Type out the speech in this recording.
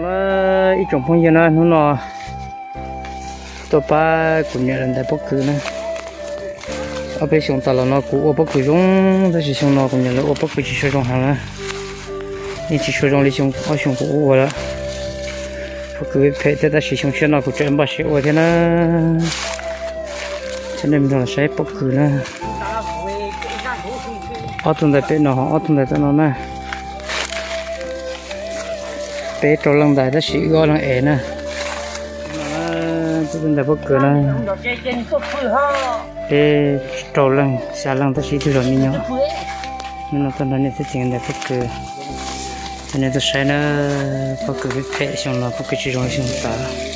Ib tsoom phooj ywg na, hnub no tuaj pab kuv niam lawv ntais pob kws na. Ob peb xyoo tas los no kuv ua pob kws zoo, tab sis xyoo no kuv niam lawv ua pob kws tsis tshua zoo heev na. Yeej tsis tshua zoo li xyoo ob xyoo kuv ua ua lawm. Pob kws phem thiab, tab sis xyoo tshiab no kuv tseem npaj siab ua thiab na. Coj nej mus saib pob kws na. Ob tug ntais pem no, ob tug ntais tom no na. Peb rau leej ntais tab sis wb ob leeg ev na. Tus ntais pob kws na, peb rau leej xya leej tab sis ib tug zog me nyuam. Hnub no tuaj nrog niam thiab txiv ntais pob kws, coj nej tuaj saib na. Pob kws phem phem, xyoo no pob kws tsis zoo li xyoo tas.